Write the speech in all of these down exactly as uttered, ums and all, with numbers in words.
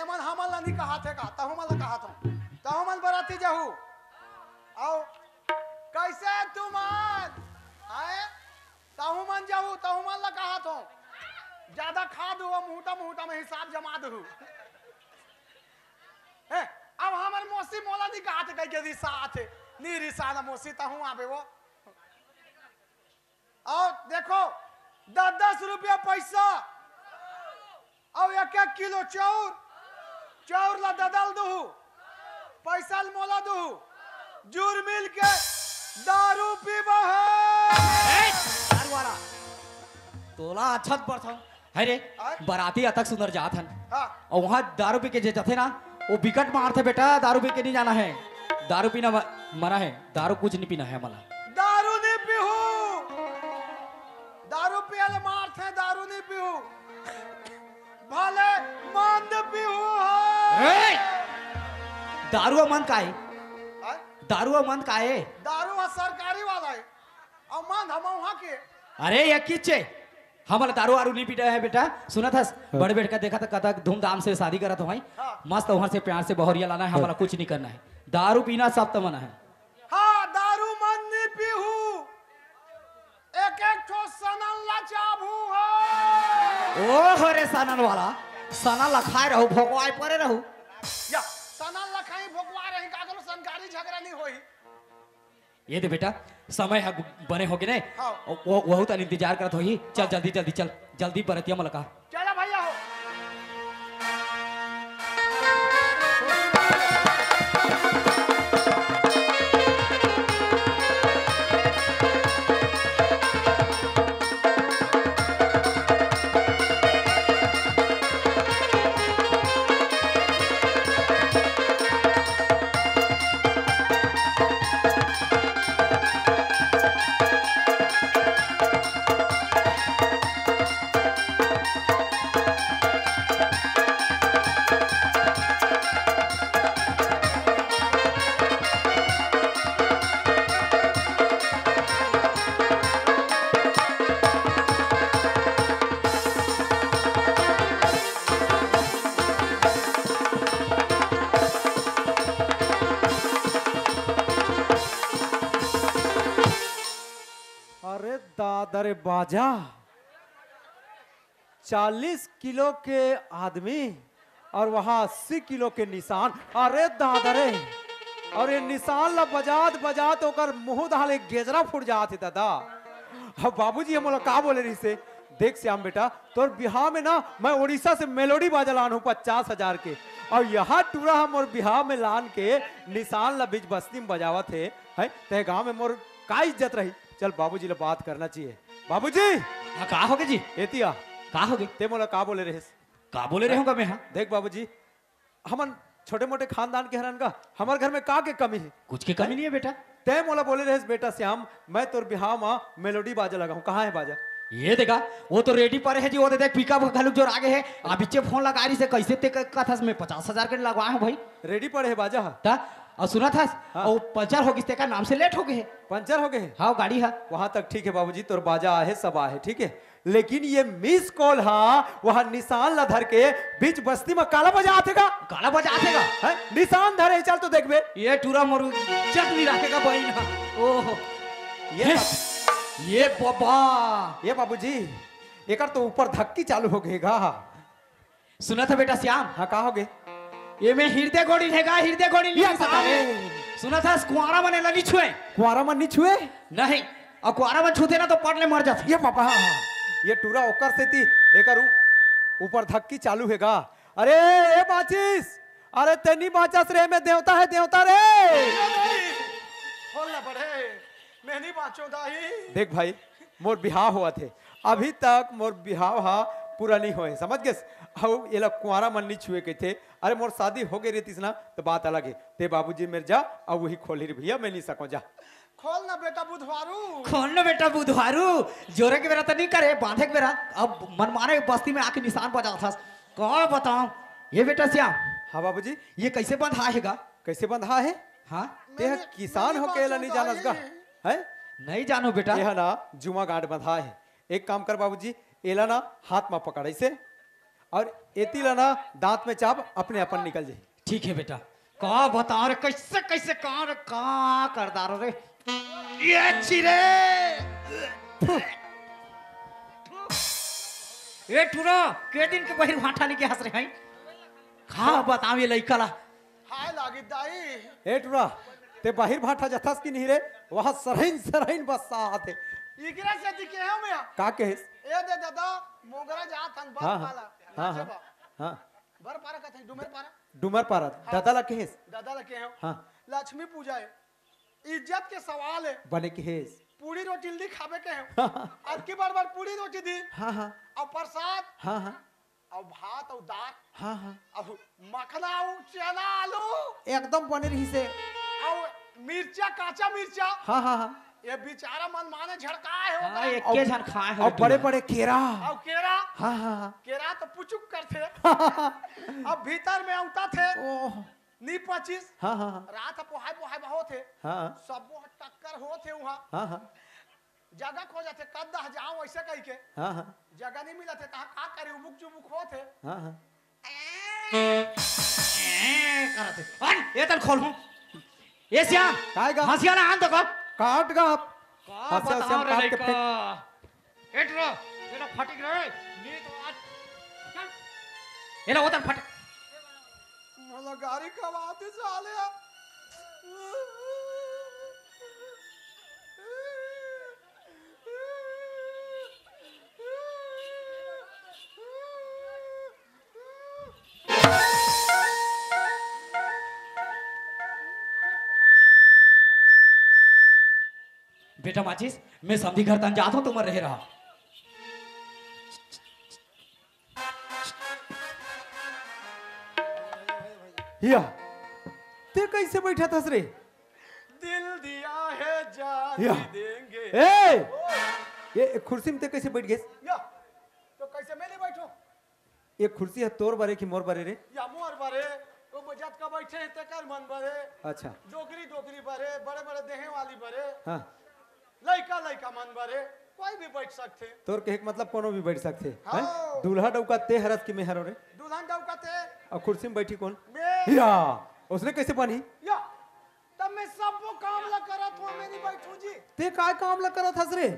मन हमन ला नहीं कहाथे का? तहु मन ला कहाथों। तहु मन बराती जाहू। अउ कइसे तुमन? आए? तहु मन जाहू, तहु मन ला कहाथों। ज्यादा खा दू, मुहूटा मुहूटा में हिसाब जमा दू। ए, अब हमर मौसी मोला नहीं कहाथे कहिके रिसाथे। नहीं रिसाना मौसी, तहु आबे वो। अउ देखो, दस दस रुपया पैसा, अउ एक एक किलो चाउर, चाउर ला ददल दुहू, पैसा ल मोला दुहू, जुर मिल के दारू पीबा है। ए, दारू वाला, तोला अच्छा बरथन। है रे, आय? बराती अतक सुंदर जात हन। हाँ। अउ वहाँ दारू पी के जे जाथे ना, वो बिकट मारथे बेटा, दारू पी के नहीं जाना है। दारू पीना म-, मना है, दारू कुछ नहीं पीना है मला। दारू नहीं पीहू, दारू पिए ले मारथे, दारू नहीं पीहू, भले मंद पीहू है। ए! दारू अउ मंद का है? आय? दारू अउ मंद का है? दारू ह सरकारी वाला है, अउ मंद हम वहाँ के। अरे, ये किच्चे? हमला दारू वारू नहीं पीना है बेटा। सुनत हस, हाँ। बड़े बेटका देखा त कतक धूमधाम से शादी करत हो भाई। हाँ। मस्त वहाँ से प्यार से बहुरिया लाना है, हमला कुछ नहीं करना है। दारू पीना सब त मना है। हाँ, दारू मन नहीं पीहू। एक एक ठो सनन ला चाबू है। ओ हो रे सनन वाला, सनन ला खाए रहू, भोकवाए परे रहू। या, सनन ला खाई भोकवा रही, का करू, संकारी झगड़ा नहीं होई। ये दे बेटा, समय ह बने होगे ने। हाँ। वो, वहू तन इंतजार करत होही। चल, हाँ। जल्दी, जल्दी चल, जल्दी बरतिया म लगा। चला भैया हो। अरे दादा रे बाजा, चालीस किलो के आदमी अउ वहाँ अस्सी किलो के निशान। अरे दादा रे, अउ ये निशान ला बजात बजात ओकर मुँह डाले गेजरा फूट जात हे दादा। अब बाबूजी ह मोला का बोले रहिसे, देख श्याम बेटा, तोर बिहाव में ना मैं उड़ीसा से मेलोडी बाजा लान हूँ पचास हजार के, अउ यहाँ टूरा ह मोर बिहाव में लान के निशान ला बीच बस्ती में बजावत हे, हैं? ते गाँव में मोर का इज्जत रही? चल बाबूजी ले बात करना चाहिए। बाबूजी! हाँ, का होगे जी? एतिया। का होगे? ते मोला का बोले रहेस? का बोले रहेंव गा मैं, हाँ? देख बाबूजी, हमन छोटे मोटे खानदान के हरन गा, हमर घर में का के कमी हे? कुछ के कमी नहीं है बेटा। ते मोला बोले रहेस, "बेटा श्याम, मैं तोर बिहाव म मेलोडी बाजा लगाहूँ।" कहाँ हे बाजा? ये देखा, वो तो रेडी परे हे जी, वो दे देख पिकअप घलुक जोर आगे हे। अबिच्चे फोन लगा रहिसे, कइसे ते क-, कथस मैं पचास हजार के लगवाए हूँ भाई। रेडी पड़े हे बाजा ह? त, अउ सुनत हस, हाँ। अउ पंचर हो गिस, तेकर नाम से लेट हो गे हे। पंचर हो गे हे? हाँ, गाड़ी ह। वहाँ तक ठीक हे बाबूजी, तोर बाजा आहे, सब आहे, ठीक हे, लेकिन ये मिस कॉल हा, वहाँ निशान ला धर के बीच बस्ती में काला बजात हे गा। काला बजात हे गा? हैं? निशान धरे हे, चल तो देखबे। ये टूरा मोर इज्जत नहीं राखेगा बहिन हा। ओहो। ये हैं? बाबू-, ये बाबा। ये बाबूजी, एकर तो ऊपर धक्की चालू हो गे गा। सुनत ह बेटा श्याम? हाँ, का होगे? एमे हिरदे गोड़िल हे गा, हिरदे गोड़िल ये नहीं सकत हे। बाबू। सुनत हस, कुंवारा मन एला नहीं छुए। कुंवारा मन नहीं छुए? नहीं, अउ कुंवारा मन छूथे ना तो पट ले मर जाथे। ये बाबा, ये टूरा ओकर सेती एकर ऊ-, ऊपर धक्की चालू हे गा। अरे, ए बाचिस, अरे ते नहीं बाचस रे, मैं देवता हे, देवता रे। नहीं, खोल ना पड़े, मैं नहीं बाचों दाई। देख भाई, मोर बिहाव होवत हे, अभी तक मोर बिहाव हा पूरा नहीं होए, समझ गेस? अउ एला कुंवारा मन नहीं छुए कहिथे। अरे मोर शादी हो गे रहितिस ना, तो बात अलग हे। ते बाबूजी मेर जा, अउ वही खोलही रे भैया, मैं नहीं सकों, जा। खोल ना बेटा बुधवारू। खोल ना बेटा बुधवारू। जोरे के बेरा तो नहीं करे, बांधे के बेरा। अब मनमाने बस्ती में आके निशान बजाथस। का बताओं? ये बेटा श्याम। हाँ बाबूजी। ये कइसे बंधा हे गा? कइसे बंधा हे? हाँ? ते ह नहीं, किसान नहीं, होके एला नहीं नहीं जानस गा? भाई। हैं? नहीं जानों बेटा। ये ह ना जुमा गांठ बंधा हे। एक काम कर बाबूजी, एला ना हाथ मा पकड़, अइसे। अउ एती ला ना दांत में चाब, अपने अपन निकल जाही। ठीक हे बेटा। का बतावंव रे, कइसे कइसे का रे, का कर डारेंव रे। ये चिरे। ए टुरा, के दिन के बहिर भांठा लेके हंस रहे हस? का बतावंव ये लइका ला। हाय लागी दाई। ए टुरा, तें बहिर भांठा जाथस कि नहीं रे? वहां सरहिन सरहिन बस्सा आथे। इकरे सेती केहेंव मैं। का कहेस? ए दे दादा, मोंगरा जात हन, बर हाँ, हाँ। पाला। हाँ, हाँ। हाँ। बर पारा कथे, डूमर पारा। डूमर पारा। हाँ। दादा ला कहेस? दादा ला केहेंव। हाँ। लक्ष्मी पूजा हे, इज्जत के सवाल हे। बने कहेस। पूड़ी रोटी ल दिखाबे केहेंव। अतकी बड़ बड़ पूड़ी रोटी दीन। हाँ, हाँ। अउ प्रसाद। हाँ, हाँ। अउ भात अउ दार। हाँ, हाँ। अउ मखना अउ चना आलू। एकदम बने रहिसे। अउ मिर्चा, काचा मिर्चा। हाँ, हाँ, हाँ। ये बिचारा मनमाने झड़काए हे हाँ, ओकरा। एके झन खाए हे अउ टुरा। बड़े-बड़े केरा। अउ केरा। हाँ, हाँ, हाँ। केरा तो पुचुक करथे। अब भीतर में अउंताथे। ओह। नी पचिस। हाँ, हाँ, हाँ। रात ह पोहाय पोहाय बहोत हे। हाँ। सबो ह टक्कर होत हे उहाँ। हाँ, हाँ। जगह खोजत हे, कब दह जाओ ऐसे कहिके। हाँ, हाँ। जगह नहीं मिलत हे, तहाँ का करे, उबुक चुबुक होत हे। हाँ, हाँ। ए, करत हे। अरे, ए तन खोलहूँ। ए श्याम, काय गा? हंसिया ला आन तो का? काट गा आप। का हंसिया, बताओ हंसिया रे काट के लइका। फेंक। ए टुरा, एला फटिक रे। नी तो आज, चल। एला ओतन फट। मोला गारी खवा दे साले। बेटा माचिस, मैं समधी घर तन जात हूँ, तुमन रहे रहा। या, तें कइसे बइठत हस रे? दिल दिया है जान या। भी देंगे। ए! ये कुर्सी में तें कइसे बइठ गेस? या, तो कइसे मैं नहीं बइठूं? ये कुर्सी ह तोर बरे कि मोर बरे रे? या मोर बरे, ओ जतका बइठे हे तेकर मन बरे। अच्छा। डोकरी डोकरी बरे, बड़े बड़े देहे वाली बरे। हाँ। लइका लइका मन बरे, कोई भी बइठ सकथे। तोर कहे के मतलब कोनो भी बइठ सकथे, हाँ। हैं? दूल्हा डउका तें हरस कि मैं हरों रे? दुल्हन डउका तें। अउ कुर्सी में बइठही कोन? मैं। या, ओसने कइसे बनही? या, तब मैं सबो काम ला करत हूँ, मैं नहीं बइठूं जी। तें काय काम ला करत हस रे?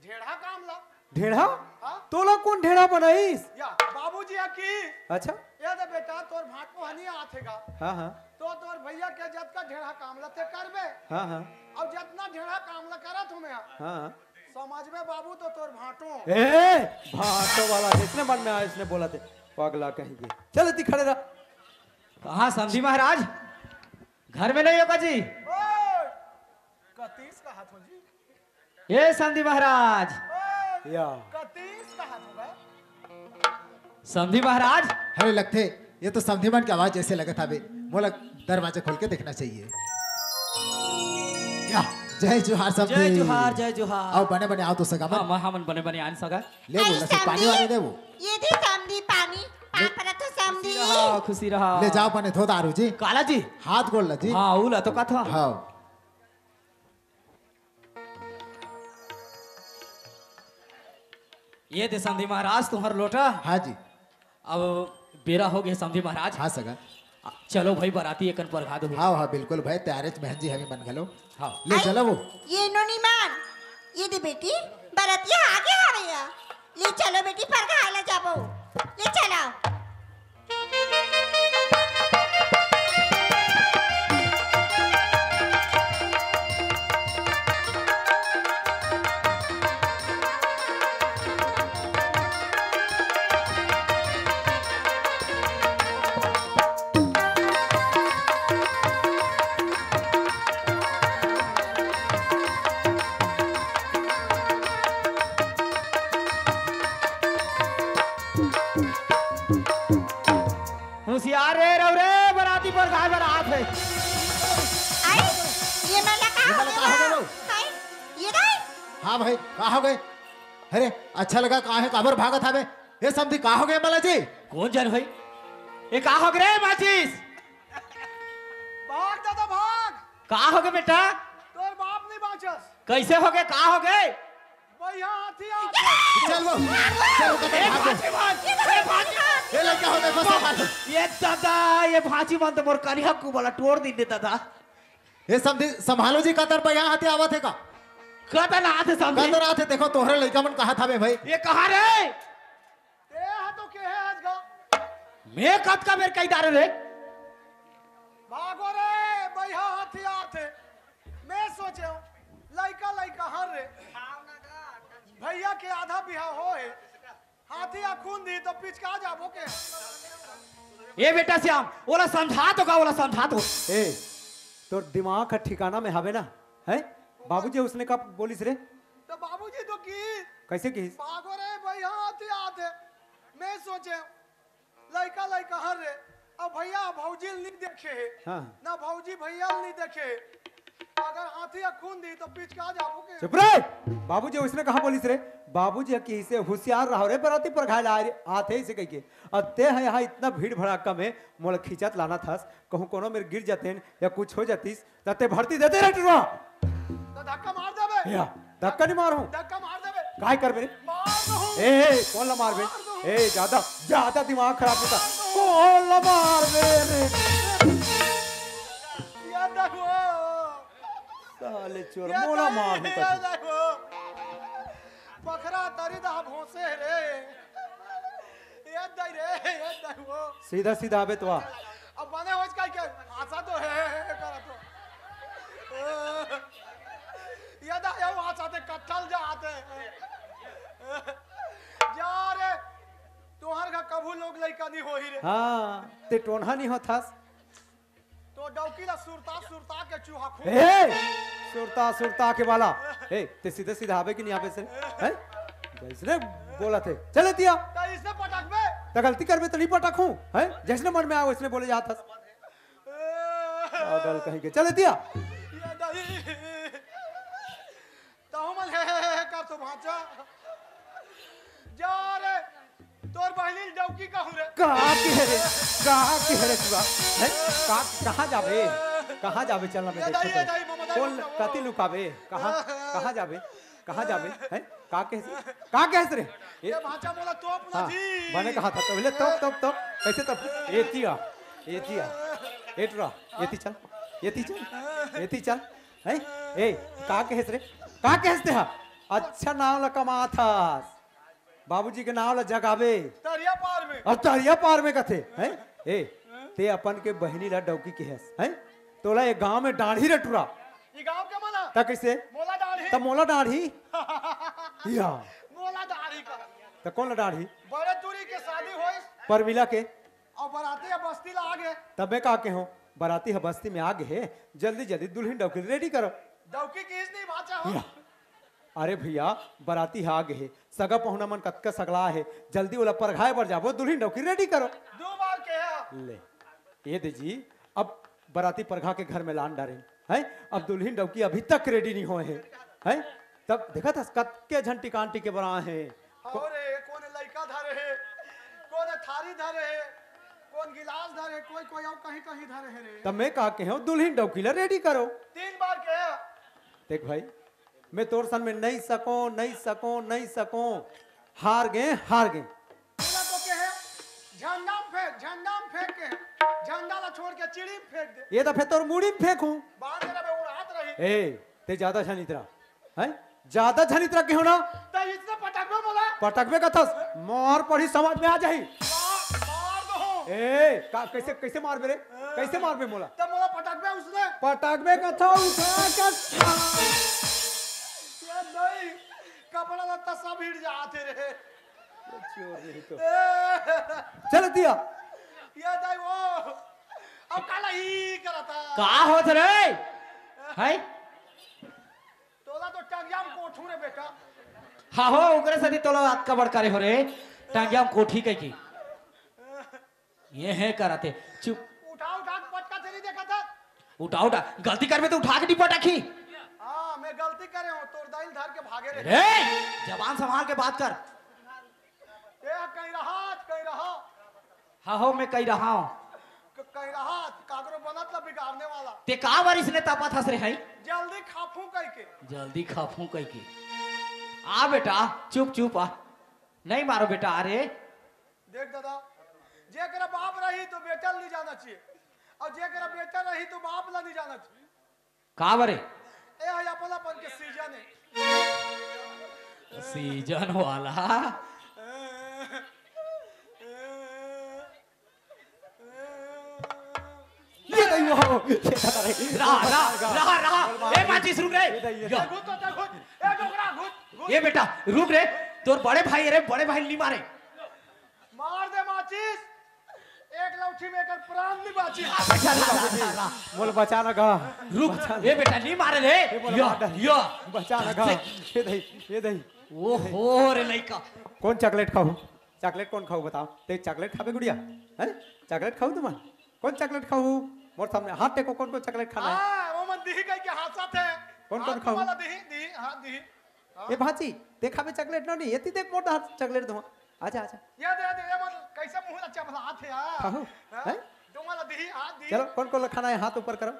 ढेढ़ा काम ला। ढेढ़ा? हाँ। तोला कोन ढेढ़ा बनाइस? या, बाबूजी ह कि। अच्छा। ए दे बेटा, तोर भांटो ह नी आथे गा। हाँ, हाँ। तो तोर भइया के जतका ढेढ़ा काम ला तें करबे। हाँ, हाँ। अउ जतना ढेढ़ा काम ला करत हूँ मैं। हाँ, हाँ। समझ में बाबू तो तोर भांटो। ए, भांटो वाला, जइसने मन में आय, अइसने बोलथे, पगला कहीं के। चल, एती खड़े रह। कहाँ समधी महाराज? घर में नहीं हो का जी? ओए, कतीस कहाथो जी? ए समधी महाराज। या। कतीस कहाथो बे? समधी महाराज। अरे लगथे, ये तो समधी मन के आवाज जइसे लगत हवे। मोला दरवाजा खोल के देखना चाहिए। या, जय जोहार समधी। जय जोहार, जय जोहार। अउ बने बने आव तो सगा मन। हाँ, हमन बने बने आन सगा। ले वो, आई लस्सी पानी समधी, वाला दे वो। ये दे समधी पानी, पाँव परत हँव समधी। खुशी रहा, खुशी रहा। ले जाव बने धो दारू जी। काला जी। हाथ गोड़ ला जी। हाँ, उला तो कथा। हाँ। ये दे समधी महाराज तुम्हर लोटा। हाँ जी। अब बेरा हो गे समधी महाराज। हाँ सगा। चलो भाई बराती एकन परघा दो। हाँ, हाँ, बिल्कुल भाई, तैयार हे बहन जी, हमी मन घलो। हाँ। ले आई, चलो वो। ये नोनी मान, ये दे बेटी, बरतिया आगे हवे या। ले चलो बेटी, परघाय ला जाबो। ले चलो। होशियार रे रहो रे, बराती परघाय बर आत हे। आई, ये मन ला का ये मन ला का हो गे वो? आई, ये रे। हाँ भाई, का हो गे? अरे, अच्छा लगा, का हे, काबर भागत हवे? ए समधी, का हो गे मला जी? कोन जन भाई? ए, का हो गे रे माचिस? भाग दादा, भाग। का हो गे बेटा? तोर बाप नहीं बाँचस। कइसे हो गे? का हो गे? भैया, हाथी आ गए। चल वो, चल वो, ए, भागो। भाजी मन, ए, भाजी मन। ए, लड़का हो, देखो, संभाल। ये दादा, ये भाजी मन तो मोर कनिहा कुबला टोर दिन दे दादा। ये समधी, संभालो जी, कतर पे यहाँ हाथी आवत हे का? कतर ना आथे समधी। कतर आथे, देखो, तोहरे लड़का मन कहाँ था बे भाई? ये कहाँ रे? ते हा तो के हे आज का? मैं कतका बेर कही डारे रे? भागो रे, भैया हाथी आथे। मैं सोचे हूँ, लइका लइका हर रे। भैया के आधा बिहाव हो हे। हाथी आ खून दी तो पिचका जाबो के। ए बेटा श्याम, ओला समझा तो का, ओला समझा तो। ए, तोर दिमाग ह ठिकाना में हवे ना? हैं? बाबूजी उसने का बोलिस रे? तो बाबूजी तो की। कैसे की? भागो रे भैया, हाथी आथे। मैं सोचे हूँ, लइका लइका हर रे, अब भैया भौजी ल नहीं देखे हे, हाँ। ना भौजी भैया ल नहीं देखे हे। अगर हाथी या खून दी तो पिचका जाबो के। चुप रे। बाबूजी उसने कहा बोलिस रे? बाबूजी ह किसे होशियार रहो रे, बराती परघाय ला आथे इसे कहिके। अब ते ह यहाँ इतना भीड़ भड़ाका में मोला खींचत लानत हस, कहूँ कोनो मेर गिर जातेन या कुछ हो जातिस, त ते भर्ती देते रहे टुरा। तो धक्का मार देबे। या, धक्का नहीं मारहूँ। धक्का मार देबे। काय करबे रे? मार दूँ। ए, ए, कौन ला मारबे? मार दूँ। ए, ज्यादा, ज्यादा दिमाग खराब होता। मार दूँ। कौन ला मारबे रे? ये देखो। साले चोर, ये मोला देखो, मारहूँ ये कथी। देखो। बखरा तरी दा भोंसे रे। ये दई रे, ये दई वो। सीधा सीधा आबे तो आ। अब बने होइस कहिके, हाँसा तो हे, हे, हे, करा तो। ये दा, ये हाँसा ते कट्ठल जाते। जा रे, तोहर घर कभू लोग लइका नहीं होही रे। हाँ, ते टोनहा नहीं होथस। तो डौकी ला सुरता सुरता के चूहा खून। ए, सुरता सुरता के वाला। ए, ते सीधे सीधा आबे कि नहीं आबे से? हैं? जैसने बोलत हे। चल एतिया। त इसने पटकबे। त गलती करबे त नहीं पटकहूँ। हैं? जैसने मन में आवे, वैसने बोले जात हस। पागल कहीं के। चल एतिया। ये नहीं। तहु मन हे, हे, हे, हे कर तो भांचा। जा रे, तोर बहिनी डौकी कहूँ रे। कहाँ के हे रे? कहाँ के हे रे तू? हैं? का-, कहाँ जाबे? कहाँ जाबे? चल ना बे, ये देखो दाई, तो। ये दाई, ममा दाई, कौन ममा। कति लुकाबे? कहाँ, कहाँ जाबे? कहाँ जाबे? हैं? का कहेस? का कहेस रे? ए, ये भांचा मोला तोप ना हाँ, जी। बने कहा था, तो ले तोप, तोप, तोप। कैसे तोप? एतिया, एतिया। एटरा, एती चल, एती चल, एती चल। हैं? ए, का कहेस रे? का कहेस ते हा? अच्छा नाव ला कमात हस। बाबूजी के नाव ला जगाबे। तरिया पार में। और तरिया पार में कथे, हैं? ए, ते अपन के बहिनी ला डौकी कहेस, हैं? तोला ये गांव में डाढ़ी रे टुरा। ये गांव के मना? त कैसे? मोला डाढ़ी। त मोला डाढ़ी। या। मोला डाढ़ी का। त कौन ला डाढ़ी? बड़े टुरी के शादी होइस। परमिला के? और बराती ह बस्ती ला आ गे। तब मैं का कहूँ, बराती ह बस्ती में आ गे हे, जल्दी जल्दी दुल्हिन डौकी ready करो। डौकी किस नहीं बाचा हो? या। अरे भैया, बराती ह आ गे हे, सगा पहुना मन कतका सगला हे, जल्दी ओला परघाय बर जाबो, दुल्हिन डौकी ready करो। दो बार के हे। ले, ये दे जी, अब बराती परघा के घर में लान डारेन, हैं? अब दुल्हिन डौकी अभी तक ready नहीं होए हे, हैं? तब देखत हस कतके झन टिकान टिके बर आए हे। अरे, कोन लइका धरे हे, कोन थारी धरे हे, कोन गिलास धरे हे, कोई, कोई अउ कहीं, कहीं धरे हे रे। तब मैं का कहेंव, दुल्हिन डौकी ला ready करो। तीन बार के हे। देख भाई, मैं तोर सन में नहीं सकों, नहीं सकों, नहीं सकों। हार गे, हार गे। बोला तो के हे, झंडा में फेंक, झंडा में फेंक के, झंडा ला छोड़ के चिड़ी में फेंक दे। ये तो फेर तोर मुड़ी में फेंकहूँ। बाहर जरा बे उड़ात रही। ए, ते ज्यादा झन इतरा, हैं? ज्यादा झन इतरा केहेंव ना। त इसने पटकबे मोला। पटकबे कथस, मार पड़ी समझ में आ जाही। मार, मार दो। ए, का, कैसे, कैसे मारबे रे? कैसे मारबे मोला? त मोला पटकबे उसने। पटकबे कथस, उठा के। ये नहीं, कपड़ा लत्ता सब हिट जाते रे। चोर नहीं तो। चल दिया। ये दाई वो, अब काला ही करता। का होत रे? हैं? तोला तो टंगिया में कोठू रे बेटा। हाँ हो, ओकरे सेती तोला अतका बड़का रे हो रे। टंगिया में कोठी कहिके। ये हे करत हे। चुप। उठा, उठा के पटका तेरी देखा था। उठा, उठा। गलती करबे तो उठा के डिब्बा टाकी। हाँ, मैं गलती करे हूँ, तोर दाई ल धर के भागे रे। रे, जबान संभाल के बात कर। ए, कहीं रहा, कहीं रहा। हाँ हो, मैं कहीं रहा हूँ। क-, कहीं रहा, काकरो बनत ला बिगाड़ने वाला। ते का बार इसने तापा था रे, हैं? जल्दी खाफू कहिके। जल्दी खाफू कहिके। आ बेटा, चुप चुप आ। नहीं मारो बेटा, अरे। देख दादा, जेकरा बाप रही तो बेटा ल नहीं जाना चाहिए, और जेकरा बेटा रही तो बाप ला नहीं जाना चाहिए। का बरे? ए है अपन अपन के सीजन है। सीजन वाला। ये नहीं वो, ये नहीं। रहा, रहा, रहा, रहा। ए, माचिस, रुक रे। ये नहीं, ये या। नहीं। घुस तो, घुस। ए, डोकरा, घुस, घुस। ए बेटा, रुक रे। तोर बड़े भाई रे, बड़े भाई नहीं मारे। मार दे माचिस। एक लौठी में एकर प्राण नहीं बाची। रहा, रहा, रहा, रहा। मोला बचा ना गा। रुक, बचा ना। ए बेटा, नहीं मारे रे। ये मोला या, मार डाल। या। बचा ना गा। ये दही, ये दही। ओहो रे लइका। कौन चॉकलेट खाहू? चॉकलेट कौन खाहू बताओ? ते चॉकलेट खाबे गुड़िया? हैं? चॉकलेट खाहू तुमन? कौन चॉकलेट खाहू? मोर सामने हाथ टेको, कौन कौन चॉकलेट खाना है? हाँ, वो मन दिही कह के हंसत है। कौन कौन हाँ, खाहू? तुम्हारा दिही, दिही, हाँ, दिही। हाँ। ए भांची, ते खाबे चॉकलेट ना नहीं? एती देख मोर हाथ चॉकलेट दूं। आजा, आजा। ये दे, दे, ये मन कैसे मुंह ला चबलात है यार? खाहू? हाँ? हैं? तुम्हारा दिही, हाँ, दिही। चलो, कौन कौन ला खाना है, हाथ ऊपर करो।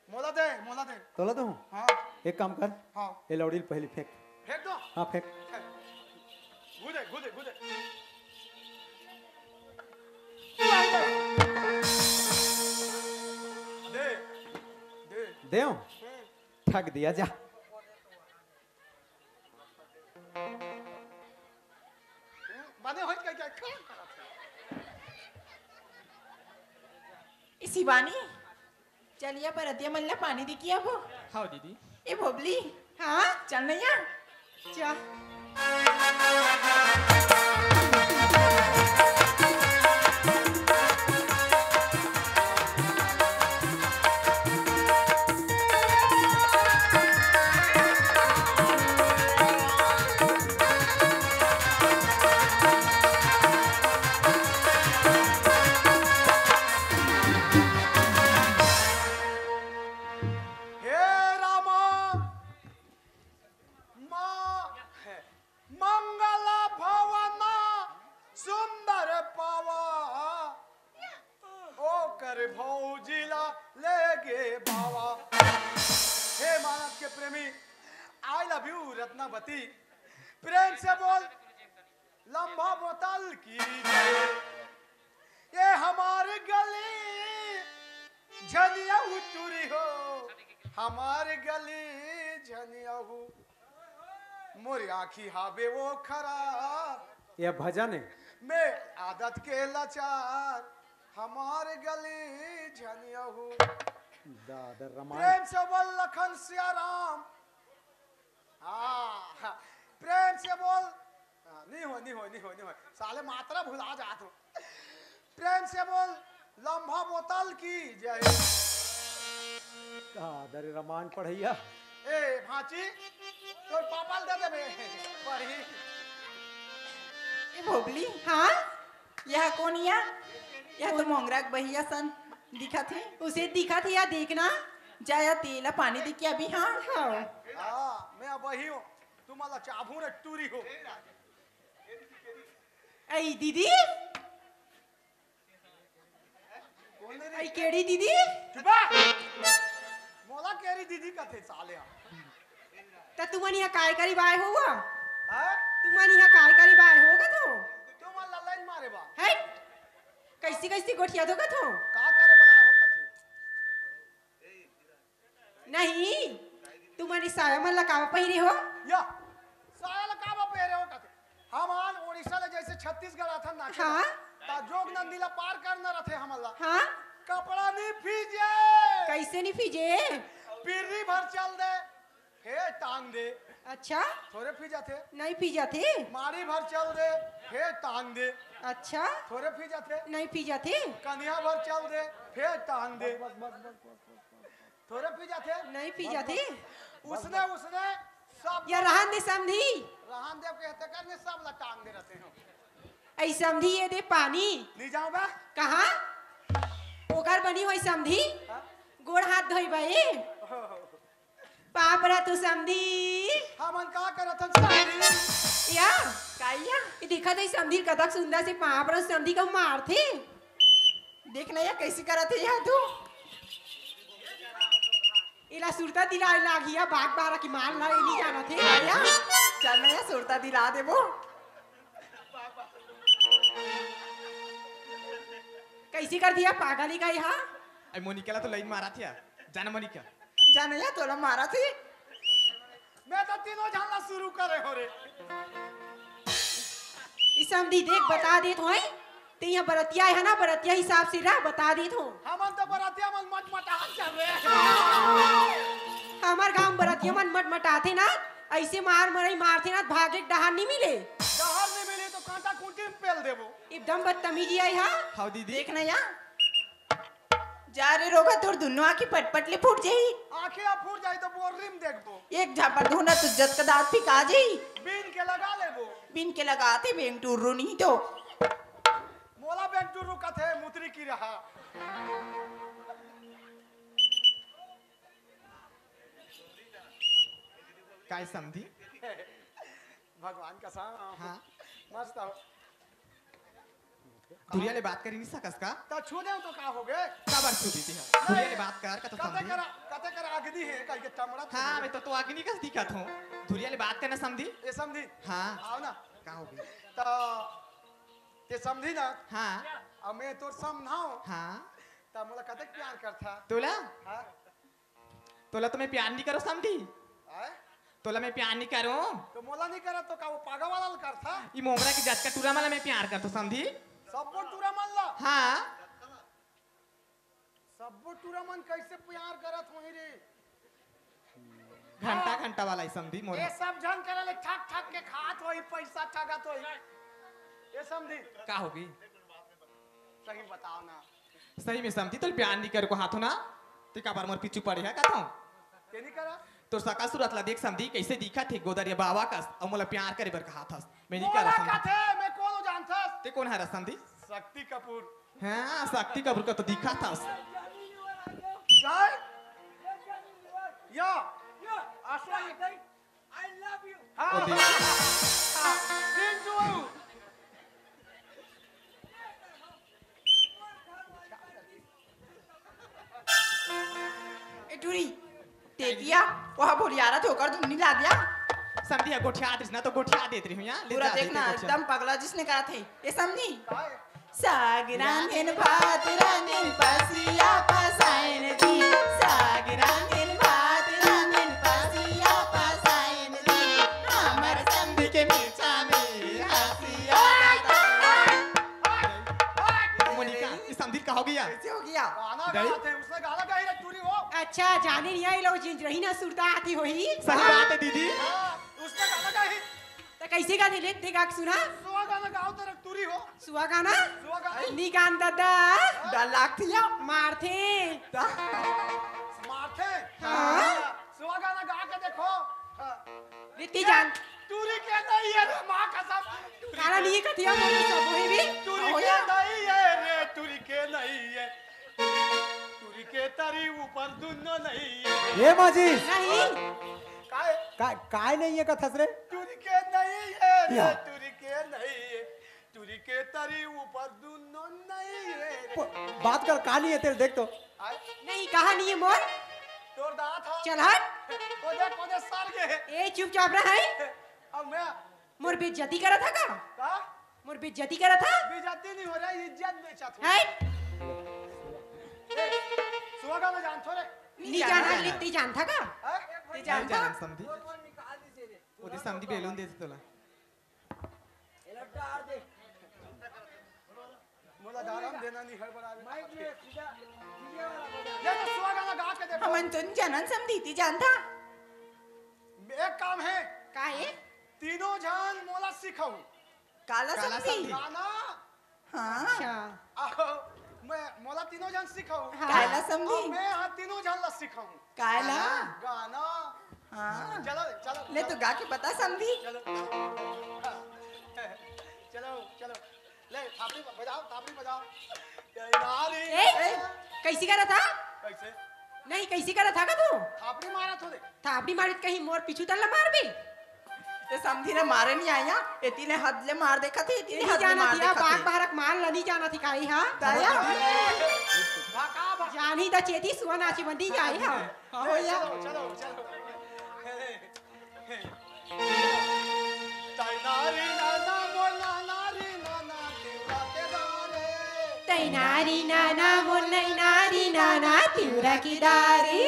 मोला दे, मोला दे। तोला दूं? हाँ। एक काम कर। हाँ। ए लौड़ी ल पहली फेंक। फेंक दो? हाँ, फेंक। फेंक। घुदे, घुदे, घुदे। दे, दे। देव? हम्म। ठग दिया जा। बने होत का क्या? का करत है? ए शिवानी, चलिया बरतिया मन ला पानी दे के आबो। हाँ दीदी। ए भोबली, हाँ, चल नैया, चल। हे रामा, मा-, मंगल भवन सुंदर पावा, ओकर भौजी ला ले गे बावा। हे मानव के प्रेमी, I love you रत्नावती। प्रेम से बोल लंबा बोतल की जय। ये हमार गली झनिया उतुरी हो, हमार गली झनिया हो। मोर आँखी हावे वो खराब। ये भजन है। मैं आदत के लाचार, हमार गली झनिया हो। दादा रमायण। प्रेम से बोल लखन सिया राम। हाँ, प्रेम से बोल। हाँ, नहीं हो, नहीं हो, नहीं हो, नहीं हो। साले मात्रा भुला जात हो। प्रेम से बोल, लंबा बोतल की जय। का दरे रमान पढ़ैया। ए, भांची, तोर पापा ल दे देबे, पढ़ी। ए भोबली, हाँ? यह कौन या? यह तो मोंगरा के बहिया सन दिखत हे। उसे दिखत हे या देखना, जा या तेला पानी दे के अभी, हाँ? हाँ। हाँ, मैं अब वही हूँ। तुम्हारा चाबू न टूरी हो। ऐ दीदी, कौन रे? ऐ केड़ी दीदी? चुप बा। मोला केड़ी दीदी कथे साले। त तुमन इहाँ काय करी बाय होगा? हैं? तुमन इहाँ काय करी बाय होगा तो? तुमन लल्ला ही मारे बा। है? कैसी कैसी गोठिया दोगा तो? का करे बना हो कथे? नहीं, तुमन साया मन ला काबर पहिरे हो? या, साया ला काबर पहिरे हो कथे? हमन उड़ीसा ले जैसे छत्तीसगढ़ आथन ना, हाँ। ता जोग नंदी ला पार करना रथे हमन ला। हाँ। कपड़ा नहीं फीजे। कैसे नहीं फीजे? पिर्री भर चल दे, फेर टांग दे। अच्छा। थोरे फीजाथे। नहीं फीजाथे। माड़ी भर चल दे, फेर टांग दे। अच्छा। थोरे फीजाथे। नहीं फीजाथे। कनिया भर चल दे, फेर टांग दे। बस, बस, बस, बस। थोरे पी जाथे? नहीं पी जाथे। उसने, उसने सब या रहन दे समधी। रहन दे कहते कर, ने सब ला टांग दे रहते हो। ऐ समधी ये दे पानी। नहीं जाओ बा। कहाँ? ओकर बनी होई समधी। हाँ? गोड़ हाथ धोई बा ए। ओहो। पाप रह तू समधी। हमन का करत हन समधी? या, का या? ये देखा दे समधी कतक सुंदर से पाप रह समधी का मारथे। देख ना या कैसे करत हे या तू। एला सुरता दिलाए लागिया, बाग बारा की मार ला, ये नहीं जानत हे, या? चल ना या सुरता दिला देबो। कइसे कर दिया पागल ही गई हा? अरे मोनिका ला तो लाइन मारा थिया। जाना मोनिका। जाना या तोला मारा थी। मैं तो तीनों झन ला शुरू करे हो रे। ई समधी देख बता देत होय, ते यहाँ बरतिया है ना, बरतिया हिसाब से रह, बता देत हो। हमन तो बरतिया मन मटमटाहट चल रहे हैं। हमर गांव बरतिया मन मटमटाथे ना, ऐसे मार मरई मारथे ना, भागे के डहार नहीं मिले। डहार नहीं मिले तो कांटा खूंटी में पेल देबो। एकदम बदतमीजी आई हा। हाँ दीदी। देख ना या। जा रे रोगा, तोर दुनों आँखी पटपट ले फूट जाही। आँखी आ फूट जाही तो बोर्री में देखबो। एक झापड़ धोना तो जत का दांत पिका जाही। बीन के लगा लेबो। बीन के लगाथे बेंग टुर्रू नहीं तो। मोला बेंग टुर्रू कथे, मुतरी की रहा। काय समधी? भगवान कसम। हाँ। मस्त हो। धुरिया ले बात करी नहीं सकस का? त छू देव तो का हो गे? काबर छू देती है? नहीं। धुरिया ले बात कर का तो कते समधी। करा, कते करा अग्नि है, कह के टमड़ा हाँ, मैं तो, तो अग्नि कस दिखत हूँ। धुरिया ले बात करना समधी। ए समधी। हाँ। आओ ना। का हो गे? त ते समधी ना। हाँ। अब मैं तोर समधाओ। हाँ। त मोला कते प्यार करथा? तोला? हाँ। तोला तो मैं प्यार नहीं करो समधी। आय? तोला मैं प्यार नहीं करो। तो मोला नहीं करा तो का वो पागा वाला ल करथा? ई मोंगरा की जात का टूरा मन ला मैं प्यार करतो समधी। सब्बो टूरा मन ला? हाँ। सब्बो टूरा मन कैसे प्यार करत होही रे? घंटा घंटा वाला ही समधी मोर। ये सब झन करा ले ठग ठग के खात होही, पैसा ठगत होही। ये समधी। का होगी? सही बताओ ना। सही में समधी, तोल प्यार नहीं कर को हाथों ना, ते काबर मोर पीछू पड़े है कथों? के नहीं करा? तोर सका सूरत ला देख समधी, कैसे दिखत हे गोदरिया बाबा कस, अउ मोला प्यार करे बर कहा थस। मैं नहीं मोला करा समधी। कथे, मैं कौन हूँ जानथस? ते कौन हरस समधी? शक्ति कपूर। हाँ, शक्ति कपूर का तो दिखा थस। काय? या, आश्रय। I love you. हाँ। ओ देख। हाँ, दिल जुआऊ। ए टूरी, ते किया, वहाँ बोलियारा थे, ओकर धुन नहीं ला दिया। समधी हा गोठिया दिस ना, तो गोठिया देत रही हूँ यहाँ, ले पूरा जा, देखना, दे, दे, गोठिया। एकदम पगला जिसने कहा थे, ये समधी? काय? साग रांधेन भात रांधेन पसिया पसायन जी, साग रांधेन भात रांधेन पसिया पसायन जी, हमर समधी के मीठा में हसिया। मोनिका, ये समधी का हो गया? कैसे हो गया? गाना दई? गाते, उसने गाना गाई रे टूरी हो। अच्छा, जाने नहीं आई लो जिन रही ना सुरता आती होई। सही बात है दीदी। हाँ, उसने गाना गाई। त कैसे गाथे ले, दे गा के सुना। सुआ गाना गाओ तेरे टूरी हो। सुआ गाना? सुआ गाना। नी गान दादा। डर लागथे या? मारथे। मारथे? हाँ। सुआ गाना गा के देखो। हाँ। रीति ये जान। टूरी के नहीं है रे, माँ कसम। टूरी गाना के नहीं कथिया बोले सब वही भी। टूरी हो के या? नहीं है रे, टूरी के नहीं है। टूरी के तरी ऊपर दुन्नो नहीं है। ए माँ जी। नहीं। काय? काय, काय नहीं है कथस रे? टूरी के नहीं है रे, या। टूरी के नहीं है। टूरी के तरी ऊपर दुन्नो नहीं है रे। प-, बात कर, कहानी है तेरे, देख तो। आय? नहीं, कहानी है मोर। तोर दांत हा। चल हट। कोदे, कोदे सर गे। ए, चुपचाप रह, हैं? अब मैं मोर बेइज्जती करत हा का? का? मोर बेइज्जती करत हा? बेइज्जती नहीं हो रहा, इज्जत बेचत हो। हैं? ए, सुआ गाना जानथो रे? नहीं जाना, नहीं जानता का? हैं? नहीं जाना समधी। ओदे समधी बैलून देथे तोला। मोला दारम देना नहीं हड़बड़ावे। माइक में सीधा डीजे वाला बजा। ले तो सुआ गाना गा के देखो। हमन तो नहीं जानन समधी, ती जानता। एक काम है। का है? तीनों जान मोला सिखाऊ। काला काला समधी? समधी। गाना। हाँ। अच्छा। आओ, मैं मोला तीनों जान सिखाऊ। हाँ। काला समधी? और मैं हाँ तीनों जान ला सिखाऊ। काला? गाना। हाँ। चलो, चलो, ले तो चलो। गा के बता समधी। चलो। चलो, चलो। ले, थापड़ी बजाओ, थापड़ी बजाओ। ए, ए, कैसी करत हा? कैसे? नहीं, कैसी करत हा का तू? थापड़ी मारा थोड़े। थापड़ी मारित कहीं मोर पीछू तन ला मारबे? ते समधी ने मारे नहीं आया, एती ने हद ले मार देखा थे, एती ने एती हद ले जाना मार थिया, देखा बाग थे। बहरक मार ला नहीं जाना थी काई हा? दया। भागा, भागा। जानी दा चेती सुआ नाची बंदी जाई हा। हाँ, हो या। चलो, चलो, चलो। नारी नाना मोर नाना रे नाना तिवरा के दारे। तै नारी नाना मोर नारी नाना तिवरा के दारे।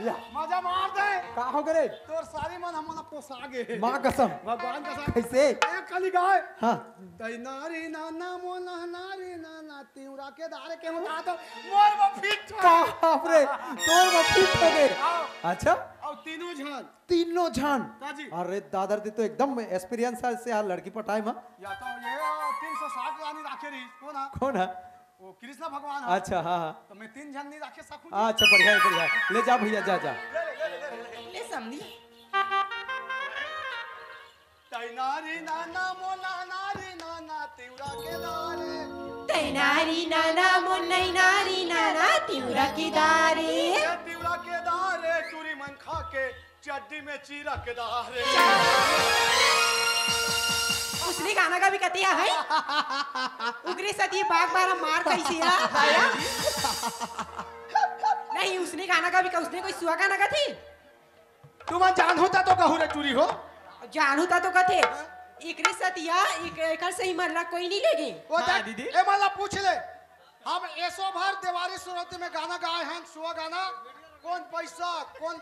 या। मजा मार दे। का हो गे रे? तोर सारी मन हमन ला पोसा गे। माँ कसम। भगवान कसम। कैसे? एक कली गाय। हाँ। तै नारी नाना मोर नाना रे नाना तिवरा के दारे के हो जा तो मोर में फिट हो। बाप रे, तोर में फिट हो गे। हाँ। अच्छा? अउ तीनों झन। तीनों झन। का जी? अरे दादा रे, तो एकदम एक्सपीरियंस हे से यार लड़की पटाए मा। या तो ये तीन सौ साठ रानी राखे रही, कौन है? कौन है? वो कृष्णा भगवान है। अच्छा, हाँ, हाँ। तो मैं तीन झन नहीं राखे सकूं जी? अच्छा, बढ़िया है, बढ़िया है। ले जा भैया, जा, जा। ले, ले, ले, ले, ले, ले। ले समधी। तै नारी नाना मोर नाना रे नाना तिवरा के दारे। तै नारी नाना मोर नारी नाना तिवरा के दारे। ये तिवरा के दारे, टूरी मन खा के चड्डी में चीरा के दारे। उसने गाना का भी कहते हैं, है? उगरे सती बाग बारा मार कैसी है? आया? नहीं, उसने गाना का भी कहा, उसने कोई सुआ गाना का थी? तुमन जानहू ता तो कहू रे टूरी हो। जानहू ता तो कथे, एकरे सतिया, एक, एकर सही मरला कोई नहीं लेगे। वो हाँ, देख, दीदी। ए मला पूछ ले। हम एसो भर देवारी सुरती में गाना गाए हन, सुआ गाना। कौन पैसा, कौन,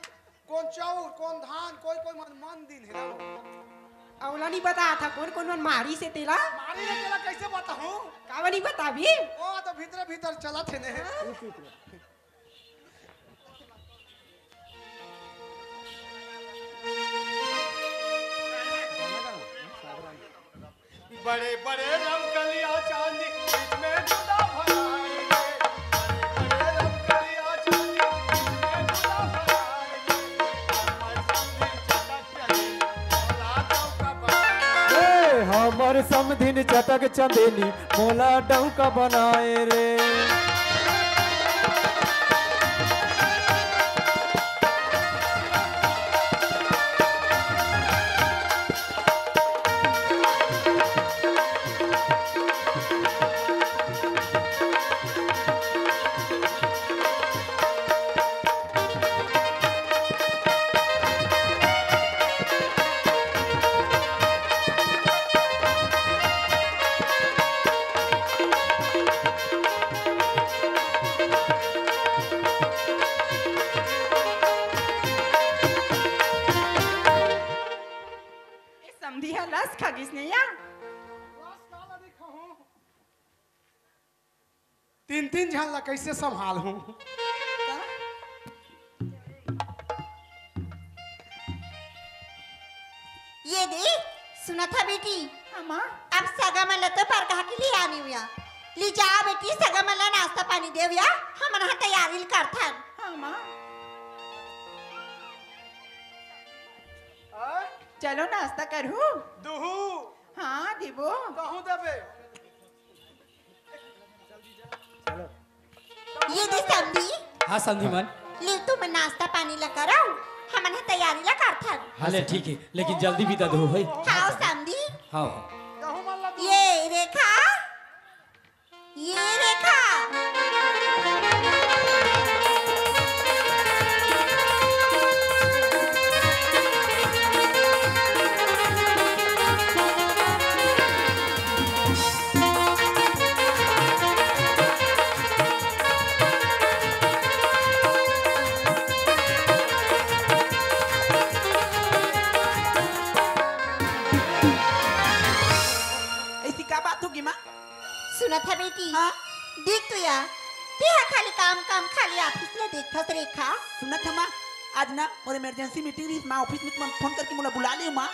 कौन चाउर, कौन धान, कोई, कोई मन, मन दिन है ना। अवला नहीं बता था, कौन, कौन मन मारी से तेला? मारी ले तेला कैसे बताऊं? कावा नहीं बताबी? वो तो भीतरे भीतर चला थे ने। बड़े बड़े रमकलिया चांदी, बीच में दूल्हा भराए रे। बड़े बड़े रमकलिया चांदी, बीच में दूल्हा भराए रे। हमर समधिन चटक चले, मोला डौका बनाए। ए, हमर समधिन चटक चंदेनी, मोला डौका बनाए रे। ए समधी ह लस खा गिस ने या। तीन तीन झन ला कैसे संभालहूं? ये दे, सुनत हा बेटी? हाँ, माँ। अब सगा मन ला तो परघा के ले आनी हुआ। ले जा बेटी, सगा मन ला नाश्ता पानी देव या, हमन हा तैयारी ल करथन। हाँ, माँ। हाँ? चलो नाश्ता करहू। दुहू। हाँ, देबो। कहूँ देबे। ये दे समधी। हाँ, समधी मन। ले तुमन नाश्ता पानी ला करव, हमन ह तैयारी ला करथन। हाँ, ले, ठीक है, लेकिन जल्दी विदा दो भाई। हाँ, समधी। हाँ। ये रेखा, ये रेखा। ऐसी का बात होगी माँ? सुनत हा बेटी? हाँ? देख तो या, तेहा खाली काम, काम, खाली ऑफिस ला देखथस रेखा। सुनत हा माँ, आज ना मोर इमरजेंसी मीटिंग रहिस माँ, ऑफिस में तुमन फोन करके मोला बुला लियो माँ।